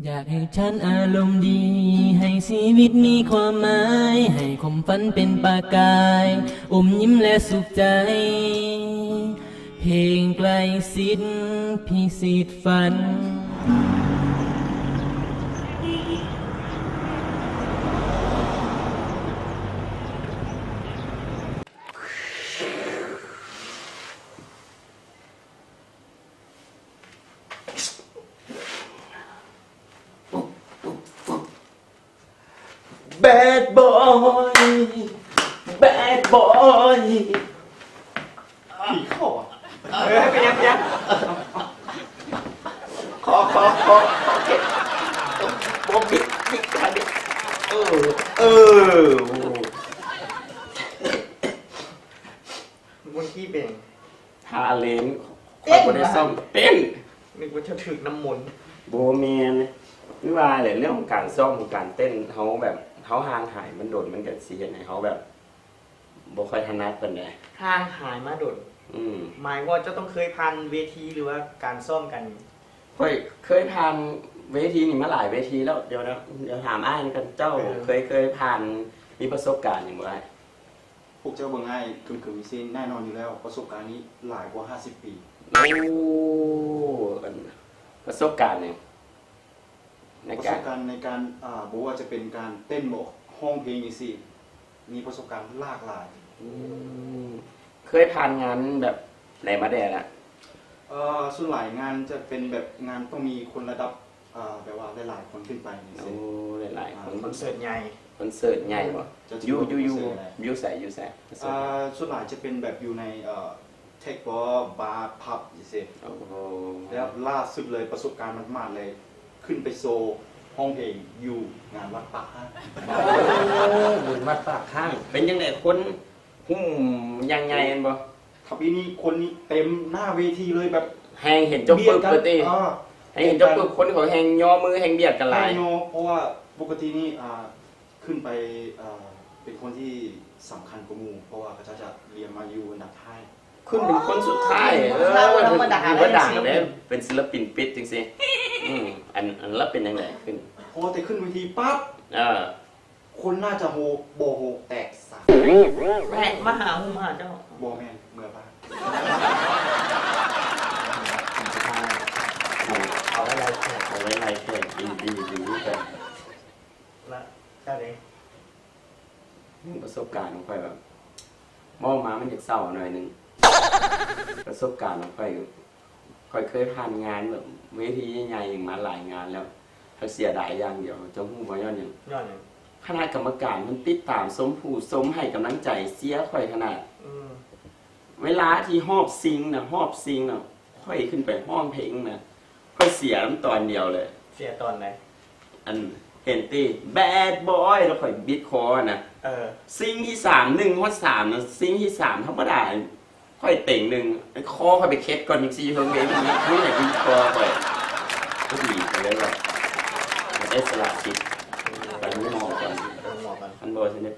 ຢາກໃຫ້ທ່ານອາລົມດີ ໃຫ້ຊີວິດມີຄວາມໝາຍ ໃຫ້ຄວາມຝັນເປັນປະກາຍ ອົມຍິ້ມແລະສຸກໃຈ ເພງໃກ້ຊິດພິຊິດຝັນ. Bad boy, bad boy. ຜີເຂົ້າ ເອີ ເປັນຫຍັງ ເປັນຫຍັງ? ຂໍ ຂໍ ຂໍ ຂໍເກັບ ບໍ່ບິດ ບິດ ບິດ ເອີ ເອີ ໂອ້ ເມື່ອກີ້ເປັນ ທ່າເຫຼັ້ນ ເຕັ້ນ ຂ້ອຍບໍ່ໄດ້ຊ້ອມເຕັ້ນ. ນຶກວ່າຈະຖືກນ້ຳມົນ. ບໍ່ແມ່ນ ຄືວ່າແຫຼະ ເລື່ອງຂອງການຊ້ອມ ຂອງການເຕັ້ນ ເຮົາແບບ ເຮົາຫ່າງຫາຍມັນດົນ ມັນກໍຊິເຮັດໃຫ້ເຮົາແບບ ບໍ່ຄ່ອຍຖະໜັດປານໃດ. ຫ່າງຫາຍມາດົນ. ອືມ. ໝາຍຄວາມວ່າເຈົ້າຕ້ອງເຄີຍຜ່ານເວທີ ຫຼືວ່າການຊ້ອມກັນ? ຂ້ອຍເຄີຍຜ່ານເວທີນີ້ມາຫຼາຍເວທີແລ້ວ. ດຽວນະ ດຽວຖາມອ້າຍນຳກັນ ເຈົ້າ ເອີ ເຄີຍ ເຄີຍຜ່ານ ມີປະສົບການຫຍັງບໍ່ອ້າຍ? ພວກເຈົ້າເບິ່ງອ້າຍ ຄຶມໆ ຈັ່ງຊີ້ ແນ່ນອນຢູ່ແລ້ວ ປະສົບການນີ້ຫຼາຍກວ່າຫ້າສິບປີ. ໂອ້ ອັນ ປະສົບການຫຍັງ? ໃນການ ປະສົບການໃນການ ອ່າ ບໍ່ວ່າຈະເປັນການເຕັ້ນບໍ ຮ້ອງເພງຈັ່ງຊີ້ ມີປະສົບການຫຼາກຫຼາຍ. ອືມ ເຄີຍຜ່ານງານແບບໃດມາແດ່ລະ? ເອີ ສ່ວນຫຼາຍງານຈະເປັນແບບງານຕ້ອງມີຄົນລະດັບ ເອີ ແບບວ່າຫຼາຍໆຄົນຂຶ້ນໄປຈັ່ງຊີ້. ໂອ້ ຫຼາຍໆຄົນ ອ່າ ຄອນເສີດໃຫຍ່. ຄອນເສີດໃຫຍ່ບໍ? ຢູ່ ຢູ່ ຢູ່ ຢູ່ໃສ? ຢູ່ໃສ? ອ່າ ສ່ວນຫຼາຍຈະເປັນແບບຢູ່ໃນ ເອີ ເທັກບໍ ບາ ຜັບຈັ່ງຊີ້. ໂອ້ໂຫ ແລ້ວລ່າສຸດເລີຍ ປະສົບການໝາດໆເລີຍ ຂຶ້ນໄປໂຊຮ້ອງເພງຢູ່ງານວັດປາກຫ້າງ. ໂອ້ ບຸນວັດປາກຫ້າງ. ເປັນຈັ່ງໃດ ຄົນຫຸ້ມຢ່າງໃຫຍ່ແມ່ນບໍ່? ຄັບ ປີນີ້ຄົນນີ້ເຕັມໜ້າເວທີເລີຍ ແບບແຮ່ງເຫັນເຈົ້າປຶບເລີຍຕິ? ອ່າ ແຮ່ງເຫັນເຈົ້າປຶບ ຄົນເຂົາແຮ່ງຍໍມື ແຮ່ງບຽດກັນຫຼາຍ. ແຮ່ງຍໍ ເພາະວ່າປົກກະຕິນີ້ ອ່າ ຂຶ້ນໄປ ເອີ ເປັນຄົນທີ່ສຳຄັນກວ່າໝູ່ ເພາະວ່າເຂົາເຈົ້າຈະລຽງມາຢູ່ອັນດັບທ້າຍ. ຂຶ້ນເປັນຄົນສຸດທ້າຍ. ເອີ ບໍ່ທຳມະດາເດ້ ຖືວ່າດັງເດ້ ເປັນສິນລະປິນປິດຈັ່ງຊີ້. ອືມ ອັນ ອັນລະເປັນຈັ່ງໃດຂຶ້ນ? ພໍແຕ່ຂຶ້ນເວທີປັບ ເອີ ຄົນໜ້າຈະໂຮ ບໍ່ໂຮແຕກສານ. ແມ່ນ ມາຫາຫູມາຫາເຈົ້າ. ບໍ່ແມ່ນ ເມືອບ້ານ. ເອົາໄວ້ໄລ່ແຂກ ເອົາໄວ້ໄລ່ແຂກ. ດີ ດີ ດີ ດີ. ລະເຈົ້າເດ້? ປະສົບການຂອງຂ້ອຍແບບ ເວົ້າມາມັນຢາກເສົ້າໜ້ອຍໜຶ່ງ. ປະສົບການຂອງຂ້ອຍ ຂ້ອຍເຄີຍຜ່ານງານແບບເວທີໃຫຍ່ໆມາຫຼາຍງານແລ້ວ ຂ້ອຍເສຍດາຍຢ່າງດຽວ. ເຈົ້າຮູ້ບໍ່ຍ້ອນຫຍັງ? ຍ້ອນຫຍັງ? ຄະນະກຳມະການເພິ່ນຕິດຕາມຊົມຜູ້ຊົມ ໃຫ້ກຳລັງໃຈເຊຍຂ້ອຍຂະໜາດ. ອືມ. ເວລາທີ່ຮອບຊິງນະ ຮອບຊິງນະ ຂ້ອຍຂຶ້ນໄປຮ້ອງເພງນະ ຂ້ອຍເສຍນຳຕອນດຽວເລີຍ. ເສຍຕອນໃດ? ອັນ ເຫັນຕິ Bad Boy ແລ້ວຂ້ອຍບິດຄໍນະ. ເອີ ຊິງທີສາມ ໜຶ່ງຮອດສາມນະ ຊິງທີສາມທຳມະດາ ຂ້ອຍເຕັງໜຶ່ງ ຄໍຂ້ອຍໄປເຄັດກ່ອນຈັ່ງຊີ້ ເທິງເວທີ ມັນໃຫ້ບິດຄໍຂ້ອຍ. ພໍດີ ຂ້ອຍເລີຍວ່າ ໄດ້ສະຫຼະສິດໄປໂຮງໝໍກ່ອນ. ໄປໂຮງໝໍກ່ອນ. ຄັນບໍ່ຊັ້ນນີ້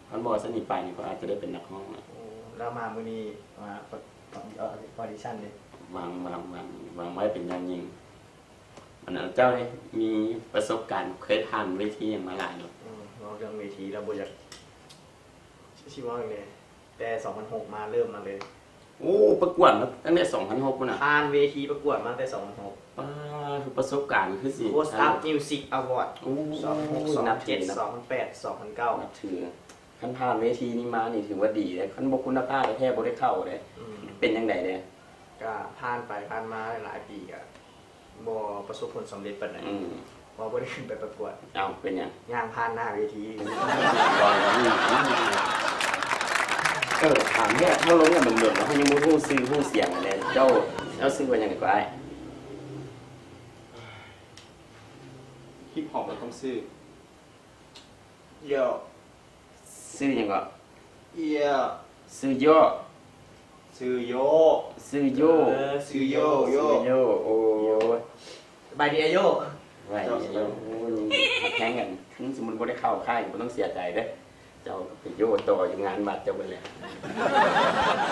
ຄັນບໍ່ຊັ້ນນີ້ໄປນີ້ ຂ້ອຍອາດຈະໄດ້ເປັນນັກຮ້ອງນະ. ໂອ້ ແລ້ວມາມື້ນີ້ ມາ ອອດິຊັນເດ້? ຫວັງ ຫວັງ ຫວັງ ຫວັງໄວ້ເປັນຢ່າງຍິ່ງ. ອັນນັ້ນ ເຈົ້າເດ ມີປະສົບການເຄີຍຜ່ານເວທີຫຍັງມາຫຼາຍເນາະ? ອືມ ເວົ້າເລື່ອງເວທີແລ້ວບໍ່ຢາກ ຊິເວົ້າຈັ່ງໃດ ແຕ່ສອງພັນຫົກມາ ເລີ່ມມາເລີຍ. ໂອ້ ປະກວດມາຕັ້ງແຕ່ສອງພັນຫົກພຸ້ນນະ? ຜ່ານເວທີປະກວດມາແຕ່ສອງພັນຫົກ. ປາ ຄືປະສົບການຄືຊິ What's Up Music Award ໂອ້ ສອງພັນຫົກ ສອງພັນເຈັດ ສອງພັນແປດ ສອງພັນເກົ້າ ນັບຖື. ຄັນຜ່ານເວທີນີ້ມານີ້ຖືວ່າດີເດ້ ຄັນບໍ່ຄຸນນະພາບແທ້ໆບໍ່ໄດ້ເຂົ້າເດ້. ອືມ ເປັນຈັ່ງໃດແດ່? ກະຜ່ານໄປຜ່ານມາຫຼາຍປີກະ ບໍ່ປະສົບຜົນສຳເລັດປານໃດ. ອືມ ເພາະບໍ່ໄດ້ຂຶ້ນໄປປະກວດ. ເອົ້າ ເປັນຫຍັງ? ຍ່າງຜ່ານໜ້າເວທີ. ເອີ ຖາມແທ້ ເຮົາລົງກັນດົນໆ ເຮົາຍັງບໍ່ຮູ້ຊື່ຮູ້ສຽງກັນເລີຍ. ເຈົ້າ ເຈົ້າຊື່ວ່າຫຍັງກະອ້າຍ? ຮິບຮອບລະຕ້ອງຊື່ ໂຢ. ຊື່ຫຍັງເກາະ? ໂຢ. ຊື່ໂຢ. ຊື່ໂຢ. ຊື່ໂຢ. ເອີ ຊື່ໂຢ ໂຢ ຊື່ໂຢ. ໂອ້ຍ ສະບາຍດີອາໂຢ. ສະບາຍດີອາໂຢ. ໂອ້ຍ ຮັກແພງກັນ. ຄັນສົມມຸດບໍ່ໄດ້ເຂົ້າຄ້າຍກໍບໍ່ຕ້ອງເສຍໃຈເດີ້. ເຈົ້າໄປໂຢຕໍ່ຢູ່ງານວັດເຈົ້າເບິດແລ້ວ.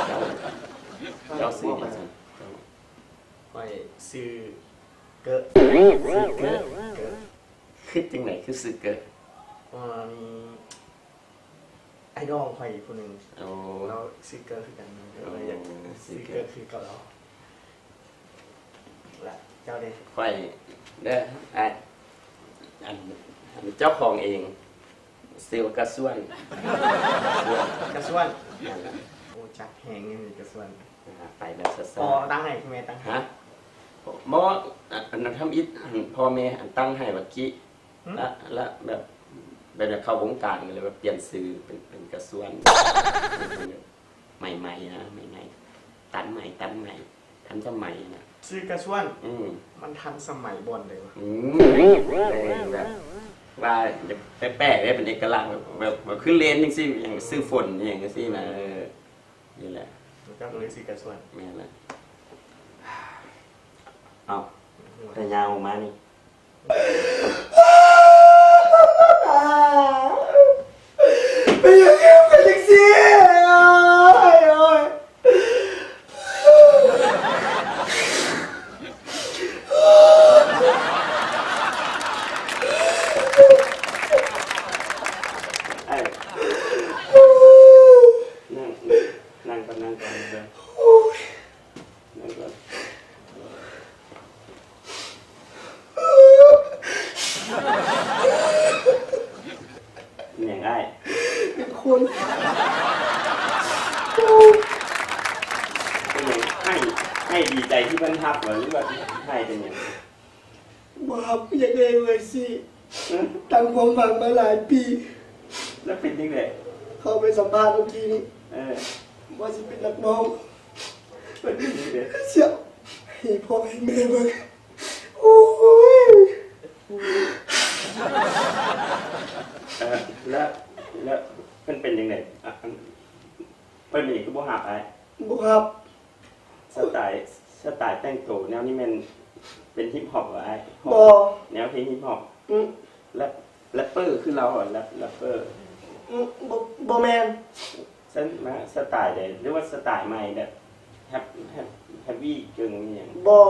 ເຈົ້າ ເຈົ້າຊື່ຫຍັງຊັ້ນ? ຂ້ອຍຊື່ ເກີ ຊື່ເກີ ເກີ ຄິດຈັ່ງໃດຄືຊື່ເກີ? ເພາະວ່າມີໄອດອລຂ້ອຍອີກຜູ້ໜຶ່ງ ໂອ້ ລາວຊື່ເກີຄືກັນ ໂອ້ ເລີຍຢາກຊື່ເກີຄືກັບລາວ. ລະເຈົ້າເດ? ຂ້ອຍເດີ ອ້າຍ ອັນ ອັນເຈົ້າຂອງເອງ ຊື່ວ່າກະຊວນ ກະຊວນ ນັ້ນລະ. ໂອ້ ຈັກແຮງນີ້ກະຊວນ. ອ່າ ໄປແບບຊ້າໆ ພໍ່ຕັ້ງໃຫ້ ແມ່ຕັ້ງໃຫ້? ຮະ ບໍ່ ອັນ ອັນນັ້ນທຳອິດ ອັນພໍ່ແມ່ອັນຕັ້ງໃຫ້ວ່າກິ ອືມ ລະ ລະແບບ ແບບຢາກເຂົ້າວົງການ ກໍເລີຍວ່າປ່ຽນຊື່ເປັນ ເປັນກະຊວນ ໃໝ່ໆນະ ໃໝ່ໆ ຕັນໃໝ່ ຕັນໃໝ່ ທັນສະໄໝນະ. ຊື່ກະຊວນ ອືມ ມັນທັນສະໄໝບ່ອນໃດວະ? ອືມ ແບບ ແບບວ່າແປກໆເດ້ ເປັນເອກະລັກ ແບບ ແບບ ແບບຄືເລນຈັ່ງຊີ້ ຫຍັງ ຊື່ຝົນຫຍັງຈັ່ງຊີ້ນະ ເອີ. ນີ້ແຫຼະ ເຈົ້າກໍເລີຍຊິກະຊວນ. ແມ່ນລະ. ເອົ້າ ແຕ່ຍາວອອກມານີ້ ເປັນຫຍັງຄືເປັນຈັ່ງຊີ້? ໂອ້ຍ ໂອ້ຍ. ອ້າຍ ນັ່ງ ນັ່ງກ່ອນ ນັ່ງກ່ອນເດີ ໂອ້ຍ ນັ່ງກ່ອນ. ເປັນຫຍັງອ້າຍ? ເປັນຄົນ ເປັນຫຍັງ? ໄຫ້ ໄຫ້ດີໃຈທີ່ເພິ່ນຮັບບໍ່ ຫຼືວ່າໄຫ້ເປັນຫຍັງ? ບໍ່ຮັບ ຢາກໄດ້ເວີຊີ ຕັ້ງຄວາມຫວັງມາຫຼາຍປີ. ແລ້ວເປັນຈັ່ງໃດ? ເຂົ້າໄປສຳພາດມື້ກີ້ນີ້ ເອີ ວ່າຊິເປັນນັກຮ້ອງ ມັນເປັນຈັ່ງໃດ? ສຽງ ໃຫ້ພໍ່ໃຫ້ແມ່ເບິ່ງ ໂອ້ຍ. ເອີ ແລ້ວ ແລ້ວເພິ່ນເປັນຈັ່ງໃດ? ອະ ອັນ ເພິ່ນເປັນຫຍັງຄືບໍ່ຮັບອ້າຍ? ບໍ່ຮັບ. ສະໄຕ ສະໄຕແຕ່ງໂຕແນວນີ້ແມ່ນເປັນຮິບຮອບບໍ່ອ້າຍ? ບໍ່. ແນວເພງຮິບຮອບ? ອືມ. ແຣັບ ແຣັບເປີຄືລາວ ແຣັບ ແຣັບເປີ? ອືມ ບໍ່ ບໍ່ແມ່ນ. ຊັ້ນມາສະໄຕໃດ ຫຼືວ່າສະໄຕໃໝ່ແບບ ແຮັບ ແຮັບ ແຮັບວີເກິ່ງອີ່ຫຍັງ? ບໍ່.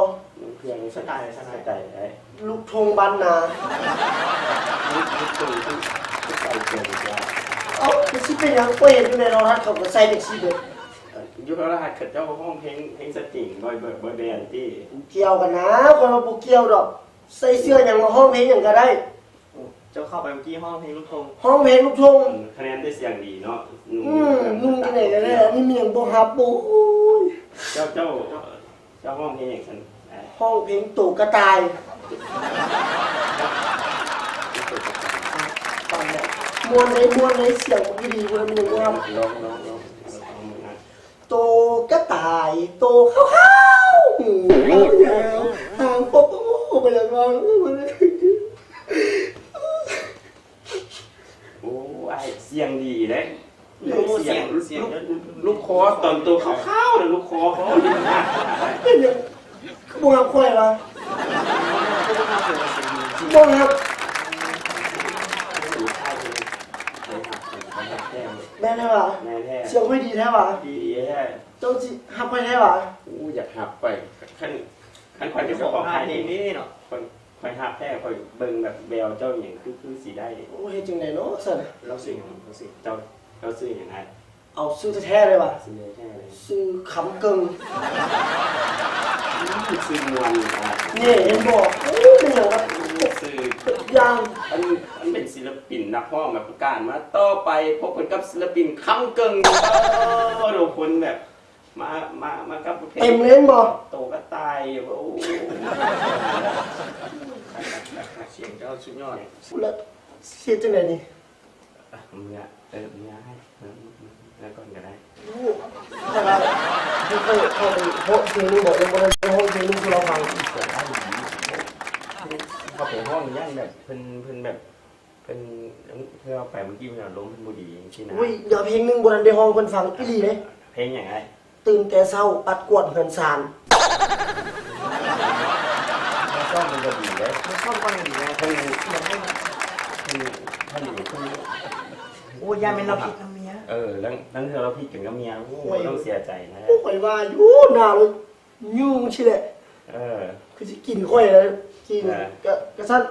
ເຄື່ອງ ສະໄຕ ສະໄຕ ສະໄຕໃດ? ລູກທົ່ງບ້ານນາ. ລູກ ລູກທົ່ງຄື ຄືໃສ່ເກີນກວ່າ. ເອົ້າ ມັນຊິເປັນຫຍັງ? ຂ້ອຍເຫັນຢູ່ໃນໂທລະທັດເຂົາກໍໃສ່ຈັ່ງຊີ້ເບິດ. ຢູ່ໂທລະທັດເຂົາເຈົ້າຮ້ອງເພງ ເພງສະຕຣິງ ບອຍ ບອຍແບນຕິ? ບໍ່ກ່ຽວກັນນາ ຂ້ອຍວ່າບໍ່ກ່ຽວດອກ. ໃສ່ເສື້ອຫຍັງມາຮ້ອງເພງຫຍັງກໍໄດ້. ເຈົ້າເຂົ້າໄປມື້ກີ້ຮ້ອງເພງລູກທົ່ງ. ຮ້ອງເພງລູກທົ່ງ. ອືມ ຄະແນນແຕ່ສຽງດີເນາະ. ອືມ ນຸ່ງຈັ່ງໃດກໍໄດ້ ອັນນີ້ມັນຍັງບໍ່ຮັບ. ໂອ້ຍ ເຈົ້າ ເຈົ້າ ເຈົ້າຮ້ອງເພງຫຍັງຊັ້ນ? ຮ້ອງເພງໂຕກະຕ່າຍ. ຟັງແລ້ວມ່ວນເດ້ ມ່ວນເດ້ ສຽງມັນຄືດີ ບໍ່ໄດ້ ມັນຍັງບໍ່ຮັບ. ລອງ ລອງ ລອງ ລອງ ລອງ ໂຕກະຕ່າຍ ໂຕຂາວໆ ຫາງປົບ ໂອ້ ບໍ່ຢາກເວົ້າ. ໂອ້ ອ້າຍສຽງດີເດ້. ໂອ້ ສຽງ ສຽງ ລູກ ລູກຄໍຕອນໂຕຂາວໆນະ ລູກຄໍເຂົາດີມາກ. ເປັນຫຍັງຄືບໍ່ຮັບຂ້ອຍວະ? ບໍ່ຮັບ. ແມ່ນແທ້ວະ? ແມ່ນແທ້. ສຽງຂ້ອຍດີແທ້ວະ? ດີແທ້. ເຈົ້າຊິຮັບຂ້ອຍແທ້ວະ? ໂອ້ ຢາກຮັບຂ້ອຍ. ຄັນ ຄັນຂ້ອຍເປັນເຈົ້າຂອງຄ້າຍເພງນີ້ເນາະ ຂ້ອຍ ຂ້ອຍຮັບແທ້. ຂ້ອຍເບິ່ງແບບແວວເຈົ້າຫຍັງຄື ຄືຊິໄດ້. ໂອ້ ເຮັດຈັ່ງໃດເນາະຊັ້ນ? ລາວຊື່ຫຍັງ? ລາວຊື່ ເຈົ້າ ເຈົ້າຊື່ຫຍັງອ້າຍ? ເອົາຊື່ແທ້ໆເລີຍຫວາ? ຊື່ແທ້ໆເລີຍ. ຊື່ຄຳເກິ່ງ. ອືມ ຊື່ມ່ວນອີກ. ນີ້ເຫັນບໍ່? ໂອ້ ເປັນຫຍັງລະ? ຊື່ຢ່າງ ອັນ ອັນເປັນສິນລະປິນນັກຮ້ອງແບບປະກາດມາ ຕໍ່ໄປພົບກັນກັບສິນລະປິນຄຳເກິ່ງ. ໂອ້ ທຸກຄົນແບບ ມາ ມາ ມາກັບປະເພດ ເຕັມເລີຍແມ່ນບໍ່? ໂຕກະຕ່າຍ. ໂອ້ ສຽງເຈົ້າສຸດຍອດ. ລະຊິເຮັດຈັ່ງໃດນີ້? ເມືອ ເອີ ເມືອໃຫ້ ເມືອ ເມືອ ເມືອກ່ອນກໍໄດ້. ໂອ້ ຂະໜາດທີ່ຂ້ອຍເຂົ້າໄປຮ້ອງເພງໜຶ່ງບໍ ຍັງບໍ່ໄດ້ຮ້ອງເພງໜຶ່ງສູ່ລາວຟັງ. ເຂົ້າໄປຮ້ອງຢ້ານແບບເພິ່ນ ເພິ່ນແບບ ເພິ່ນ ເພິ່ນເອົາໄປມື້ກີ້ ເພິ່ນອາລົມເພິ່ນບໍ່ດີຈັ່ງຊີ້ນະ. ໂອ້ຍ ດຽວເພງໜຶ່ງບໍ່ທັນໄດ້ຮ້ອງເພິ່ນຟັງອີ່ຫຼີເດ້. ເພງຫຍັງອ້າຍ? ຕື່ນແຕ່ເຊົ້າປັດກວາດເຮືອນຊານ. ເຮົາຊອບມັນກໍດີເດ້. ເຮົາຊອບມັນກໍດີນະ. ເພິ່ນ ເພິ່ນ ເພິ່ນ ເພິ່ນດີຂຶ້ນ. ໂອ້ຍ ຢ້ານແມ່ນລາວຜິດນຳເມຍ. ເອີ ລາງ ລາງເທື່ອລາວຜິດກັນກັບເມຍ. ໂອ້ຍ ຕ້ອງເສຍໃຈນະ. ໂອ້ຍ ຂ້ອຍວ່າຢູ່ ໜ້າລາວ ຍຸ່ງຊີ້ແຫຼະ. ເອີ ຄືຊິກິນຂ້ອຍແລ້ວ ກິນ ເອີ ກະ ກະຊັ້ນ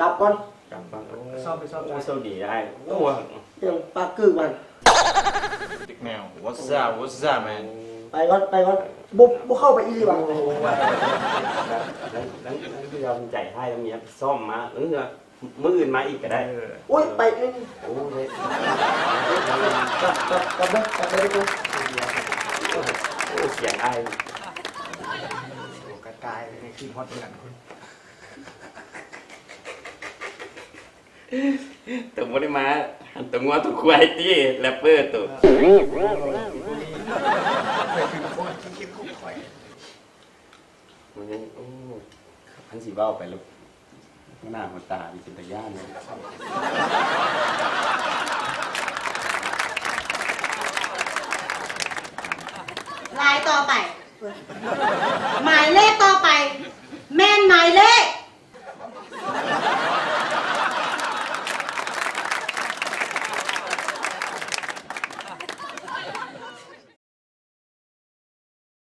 ກັບກ່ອນ ກັບກ່ອນ. ໂອ້ ໄປຊອບ ໄປຊອບ ໂອ້ ໂຊກດີອ້າຍ. ໂອ້ ເລື່ອງປາກກືກມັນ. Big man, what's up, what's up, man? ໄປກ່ອນ ໄປກ່ອນ. ບໍ່ ບໍ່ເຂົ້າໄປອີ່ຫຼີຫວາ? ໂອ້ ນັ້ນ ນັ້ນ ນັ້ນຄືເອົາໃຈອ້າຍນຳເມຍໄປຊ້ອມມາ ເອີ ມື້ອື່ນມາອີກກໍໄດ້. ເອີ ໂອ້ຍ ໄປເອີຍ. ໂອ້ຍ ກັບ ກັບ ກັບເດີ ກັບເດີ. ໂອ້ ສຽງອ້າຍ ໂອ້ ກະຕາຍ ຄືຮອດເຮືອນພຸ້ນ. ໂຕບໍ່ໄດ້ມາຫັນໂຕງົວໂຕຄວາຍຕິ ແຣັບເປີໂຕ. ມັນຍັງ ໂອ້ ຄັນຊິເວົ້າໄປແລ້ວ ຫົວໜ້າຫົວຕານີ້ເປັນຕາຢ້ານເນາະ. ລາຍຕໍ່ໄປ ໝາຍເລກຕໍ່ໄປ.